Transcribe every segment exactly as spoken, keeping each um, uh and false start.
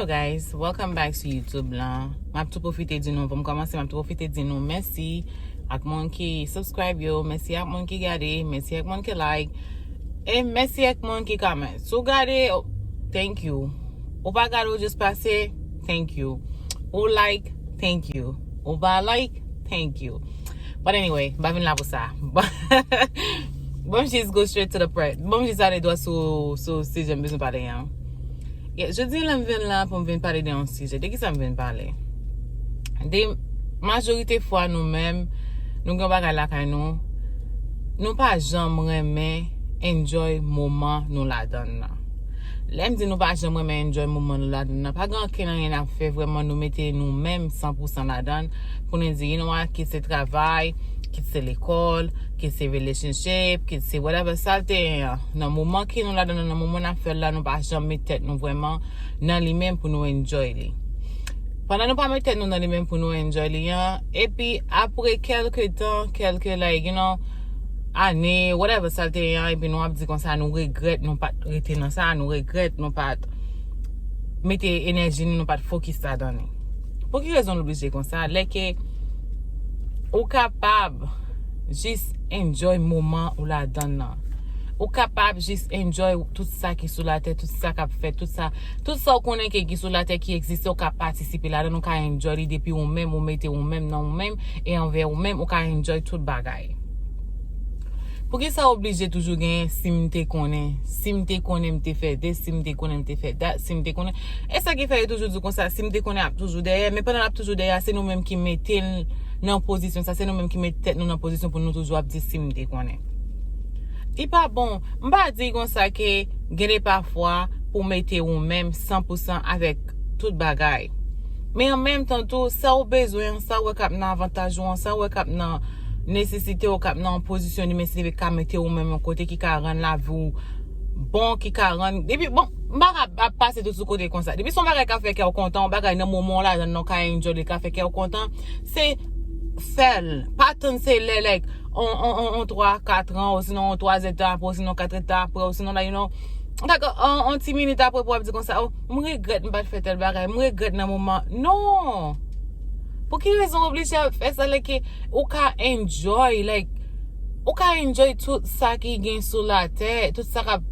Guys, welcome back to YouTube lan. M ap tou pwofite di nou, pou m kòmanse, m ap tou pwofite di nou mèsi ak moun ki subscribe yo, mèsi ak moun ki gade, mèsi ak moun ki like, e mèsi ak moun ki comment. Si w gade, oh, thank you. Ou pa gade, ou just pase, thank you. Ou like, thank you. Ou pa like, thank you. But anyway, m pa vin la pou sa. Bon, m just go straight to the point. Bon, m just ale dwat sou, sou sijè m bezwen pale an. Yeah, jodi lè m vin la pou m vin pale de yon sijè. De ki sa m vin pale? De majorite fwa nou menm, nou gen yon bagay lakay nou, nou pa janm renmen enjoy moman nou ladan l nan. Lè m di nou pa janm renmen enjoy moman nou ladan l nan, pa gen ankenn anyen n ap fè vrèman nou mete nou menm san pou san ladan l pou nou di, you know what, kit se travay, kit se lekòl, kit se relationship, kit se whatever sa l te ye an. Nan moman ke nou ladan l nan, nan moman n ap fè l la, nou pa janm met tèt nou vrèman nan li menm pou nou enjoy li. Pandan nou pa met tèt nou nan li menm pou nou enjoy li an, epi apre kèlke tan, kèlke, like, you know, ane, whatever sa l te ye an, epi nou ap di konsa nou regrèt nou pa t rete nan sa, nou regrèt nou pa t mete enèji nou, nou pa t fokis ladan li. Pou ki rezon l oblije konsa? Lè ke ou kapab jis enjoy moman ou ladan l nan. Ou kapab jis enjoy tout sa ki sou latè, tout sa k ap fèt, tout sa, tout sa ou konnen ke ki sou latè ki egziste, ou ka patisipe ladan l, ou ka enjoy li depi ou menm, ou mete ou menm nan ou menm, e anvè ou menm, ou ka enjoy tout bagay. Poukisa oblije toujou gen si m te konnen, si m te konnen m te fè this, si m te konnen m te fè that, si m te konnen? E sa ki fè yo toujou di konsa, si m te konnen ap toujou dèyè, men pandan l ap toujou dèyè, se nou menm ki mete l nan pozisyon sa, se nou menm ki mete tèt nou nan pozisyon pou nou toujou ap di si m te konnen. Li pa bon. M pa di konsa ke gen de pafwa pou mete ou menm san pou san avèk tout bagay. Men an menm tan tou, sa ou bezwen an, sa ou wè k ap nan avantaj ou an, sa ou wè k ap nan nesesite ou, k ap nan yon pozisyon li menm si li ka mete ou menm yon kote ki ka rann lavi w bon, ki ka rann, depi, bon, m pa ka ap pase tout sou kote konsa. Depi se yon bagay k ap fè kè w kontan, yon bagay nan moman w ladan l nan w ka enjoy li, ka fè kè w kontan, se fè l. Pa tann se lè, like, on, on, on, on twa, kat an, osinon on twa zèdtan apre, osinon kat èdtan apre, osinon, like, you know, like, on, on ti minit apre pou w ap di konsa, oh, m regrèt m pa t fè tèl bagay, m regrèt nan moman. Non! Pou ki rezon w oblije ap fè sa, like, ou ka enjoy, like, ou ka enjoy tout sa ki gen sou latè, tout sa k ap,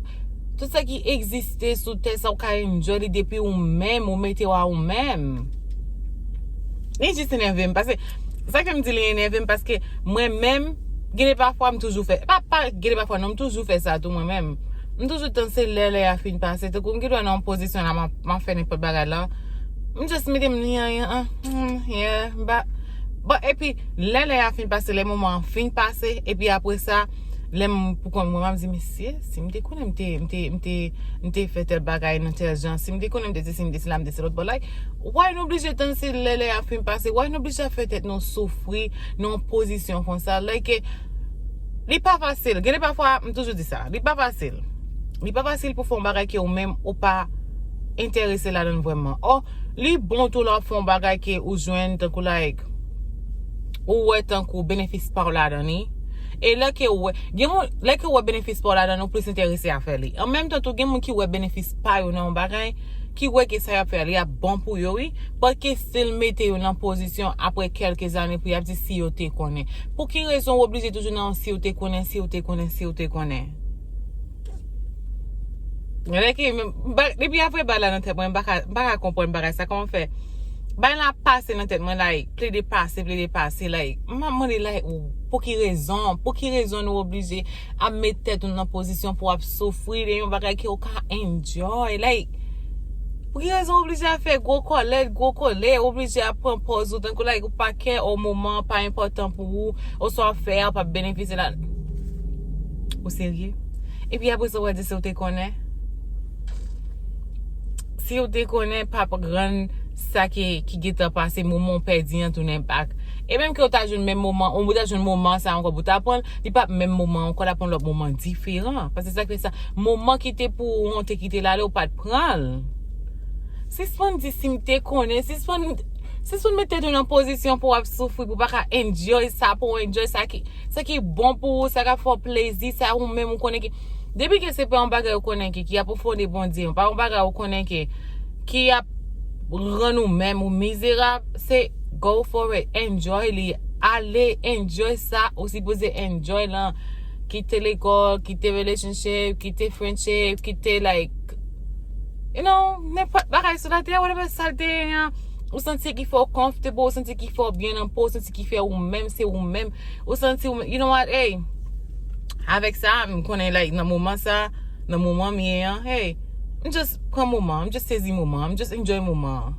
tout sa ki egziste sou tè sa, ou ka enjoy li depi ou menm, ou mete w a ou menm. Li jis enève m, paske sa k fè m di li enève m, paske mwen menm, gen de pafwa m toujou fè, pa, pa gen de pafwa non, m toujou fè sa tou mwen menm. M toujou tann se lè lè a fin pase, tankou m gendwa nan yon pozisyon la, m ap, m ap fè nenpòt bagay la. M just mete m li an, an, an, hmm, yeah, m pa, bon, epi, lè lè a fin pase, lè moman an fin pase, epi apre sa, lè m pou kont mwen, m ap di, mesye, si m te konnen m te, m te, m te, m te fè tèl bagay nan tèl jan, si m te konnen m te sesi, m te sela, m te se lòt, but, like, why nou oblije tann se lè lè a fin pase, why nou oblije ap fè tèt nou soufri nan yon pozisyon konsa, like, li pa fasil. Gen de pafwa, m toujou di sa, li pa fasil. Li pa fasil pou fè yon bagay ke ou menm ou pa enterese ladan l vrèman. Ò, li bon tou lè w ap fè yon bagay ke ou jwenn tankou, like, ou wè tankou benefis pa w ladan li. E lè ke ou wè, gen moun, lè ke ou wè benefis pa w ladan l, ou plis enterese a fè li. An menm tan tou, gen moun ki wè benefis pa yo nan yon bagay, ki wè ke sa y ap fè a, li ap bon pou yo, wi. But ke still mete yo nan pozisyon apre kèlke zane pou y ap di si yo te konnen. Pou ki rezon w oblije toujou nan yon si w te konnen, si w te konnen, si w te konnen? Lè ke, men, ba, depi apre bagay la nan tèt mwen, m pa ka, m pa ka konprann bagay sa. Kòman fè? Bagay la ap pase nan tèt mwen, like, plede pase, plede pase, like, m ap mande, like, pou ki rezon? Pou ki rezon nou oblije ap met tèt nou nan pozisyon pou ap soufri de yon bagay ke ou ka enjoy? Like, pou ki rezon w oblije ap fè gwo kòlèt, gwo kòlè, w oblije ap pran pòz ou tankou, like, ou pa kè o moman, pa enpòtan pou ou, oswa w ap fè a, w p ap benefisye la. Ou serye? Epi apre sa, w a di si w te konnen. Si w te konnen, p ap rann sa ki, ki gentan pase, moman w pèdi an tounen bak. E menm ke w ta jwenn menm moman, ou ta jwenn moman sa ankò pou w ta pran l, li p ap menm moman ankò, l ap yon lòt moman diferan. Paske sa k fè sa, moman ki te pou ou an, te kite l ale, ou pa t pran l. Sispann di si m te konnen, sispann, sispann met tèt ou nan pozisyon pou w ap soufri, pou w pa ka enjoy sa, pou w enjoy sa ki, sa ki bon pou ou, sa k ap fè w plezi, sa ou menm ou konnen ki, depi ke se pa yon bagay ou konnen ki, ki ap ofande Bondye, pa yon bagay ou konnen ki, ki ap rann ou menm ou mizerab, se go for it, enjoy li, ale enjoy sa ou sipoze enjoy lan. Kite lekòl, kite relationship, kite friendship, kite like, you know, nenpòt bagay sou latè, whatever sa l te ye an, ou santi ki fè w comfortable, ou santi ki fè w byen nan po, ou santi ki fè ou menm, se ou menm, ou santi ou menm, you know what, hey, avèk sa, m konnen like nan moman sa, nan moman m ye an, hey, m just pran moman, m just sezi moman, m just enjoy moman an.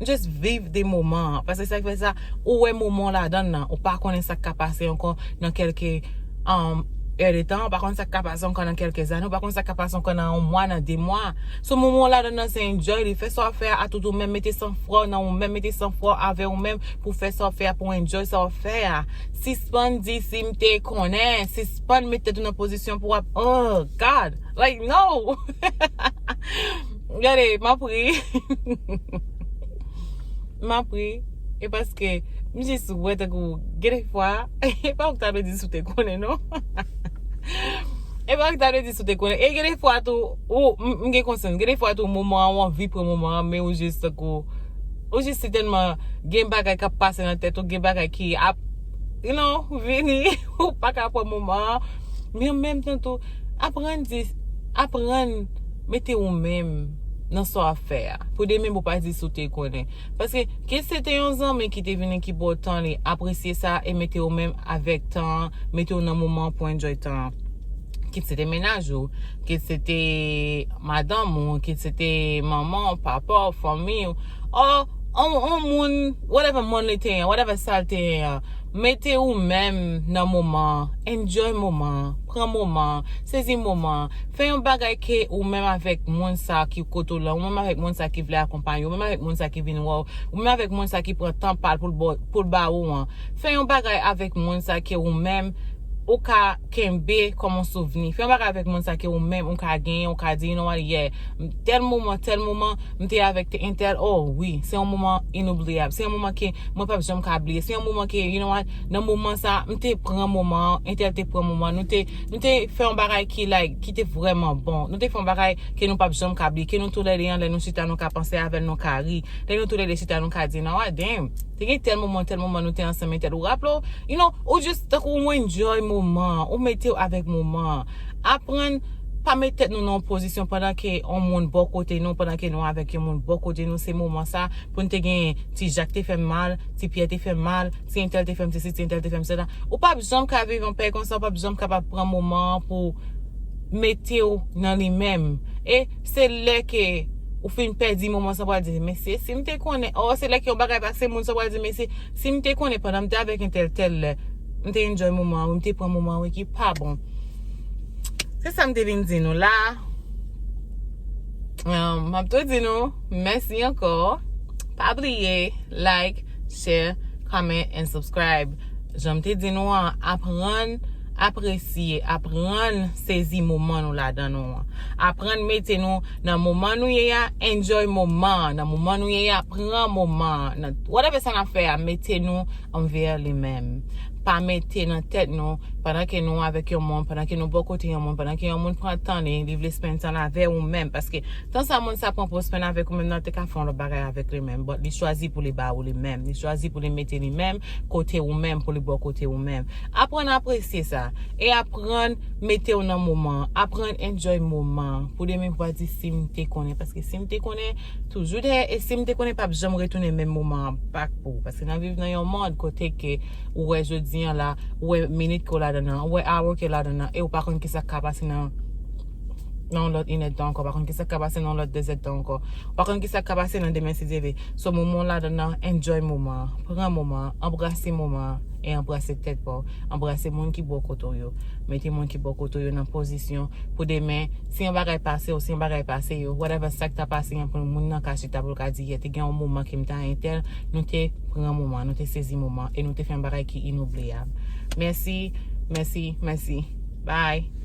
M just viv de moman an. Paske sa k fè sa, ou wè moman w ladan l nan, ou pa konnen sa k ka pase ankò nan kèlke um, è de tan, ou pa konn sa k ka pase ankò nan kèlke zane, ou pa konn sa k ka pase ankò nan yon mwa, nan de mwa. So moman w ladan nan se enjoy li, fè sa w ap fè a tout ou menm, mete sanfwa w nan ou menm, mete sanfwa w avè ou menm pou fè sa w ap fè a, pou enjoy sa w ap fè a. Sispann di si m te konnen, sispann met tèt ou nan pozisyon pou w ap, oh God, like no. Gade, m ap ri. M ap ri. E paske m jis wè tankou gen de fwa, e pa ou ki ta dwe di si w te konnen non. E pa ou ki ta dwe di si w te konnen. E gen de fwa tou, ou, m, m gen konsyans, gen de fwa tou moman an ou anvi pran moman an, men ou jis tankou, ou jis sitèlman gen bagay k ap pase nan tèt ou, gen bagay ki ap, you know, vini, ou pa ka pran moman an. Men an menm tan tou, aprann di, aprann mete ou menm nan sa w ap fè a. Pou demen pou pa di si w te konnen. Paske kit se te yon zanmi ki te vini ki ba w tan li, apresye sa e mete ou menm avèk tan an, mete w nan moman an pou enjoy tan an. Kit se te mennaj ou, kit se te madanm ou, kit se te manman w, papa w, fanmi w, or on, on moun, whatever moun li te ye an, whatever sa l te ye an, mete ou menm nan moman an, enjoy moman an, pran moman an, sezi moman an, fè yon bagay ke ou menm avèk moun sa ki kote w la, ou menm avèk moun sa ki vle akonpaye w, ou menm avèk moun sa ki vin wè w, ou menm avèk moun sa ki pran tan pa l pou l ba, pou l ba ou an. Fè yon bagay avèk moun sa ke ou menm ou ka kenbe kòm yon souvni. Fè yon bagay avèk moun sa ke ou menm ou ka genyen, ou ka di, you know what, yeah, tèl moman, tèl moman, m te avèk entèl, oh wi, se yon moman inoubliyab. Se yon moman ke mwen p ap janm ka bliye. Se yon moman ke, you know what, nan moman sa, m te pran moman an, entèl te pran moman, nou te, nou te fè yon bagay ki, like, ki te vrèman bon. Nou te fè yon bagay ke nou p ap janm ka bliye, ke nou toulède anlè nou chita, nou ka panse avè l, nou ka ri. Lè nou toulède chita, nou ka di, you know what, damn, te gen tèl moman, tèl moman nou te ansanm, entèl, ou raple w, you know, ou jis tankou ou enjoy moman an, ou mete w avèk moman an. Aprann pa met tèt nou nan yon pozisyon pandan ke yon moun bò kote nou, pandan ke nou avèk yon moun bò kote nou, se moman sa pou n te genyen, ti Jak te fè m mal, ti Pyè te fè m mal, ti entèl te fè m sesi, ti entèl te fè m sela. Ou p ap janm ka viv anpè konsa, ou p ap janm kapab pran moman an pou mete w nan li menm. E se lè ke ou fin pèdi moman sa w pral di, mesye, si m te konnen, or se lè ke yon bagay pase moun sa w pral di, mesye, si m te konnen pandan m te avèk entèl tèl lè, m te enjoy moman an, wi, m te pran moman an, wi, ki pa bon. Se sa m te vin di nou la. Um, m ap tou di nou mèsi ankò. Pa bliye like, share, comment and subscribe. Jan m te di nou an, aprann apresye, aprann sezi moman nou ladan nou an. Aprann mete nou nan moman nou ye a, enjoy moman an. Nan moman nou ye a, pran moman an. Nan whatever sa n ap fè a, mete nou anvè li menm. Pa mete nan tèt nou, pandan ke nou avèk yon moun, pandan ke nou bò kote yon moun, pandan ke yon moun pran tan li, li vle spend tan avè ou menm. Paske tan sa moun sa pran pou spend avèk ou menm nan, te ka fè yon lòt bagay avèk li menm. But li chwazi pou li ba ou li menm. Li chwazi pou li mete li menm kote ou menm, pou li bò kote ou menm. Aprann apresye sa. E aprann mete w nan moman an. Aprann enjoy moman an. Pou demen pou pa di si m te konnen. Paske si m te konnen, toujou dèyè. E si m te konnen, p ap janm retounen menm moman an back pou ou. Paske n ap viv nan yon mond kote ke ou wè jodi an la, ou wè minit ke w ladan nan, ou wè hour ke w ladan nan, e ou pa konn kisa k ka pase nan, nan yon lòt inèdtan ankò, ou pa konn kisa k ka pase nan yon lòt dezèdtan ankò, ou pa konn kisa k ka pase nan demen si Dye vle. So, moman w ladan nan, enjoy moman an, pran moman an, anbrase moman an, e anbrase tèt pa w, anbrase moun ki bò kote w yo, mete moun ki bò kote w yo nan pozisyon pou demen, si yon bagay pase w, si yon bagay pase yo, whatever sa k ta pase an, pou moun nan ka chita pou l ka di, yeah, te gen yon moman ke m te a entèl, nou te pran moman, nou te sezi moman, e nou te fè yon bagay ki inoubliyab. Mèsi, mèsi, mèsi. Bye.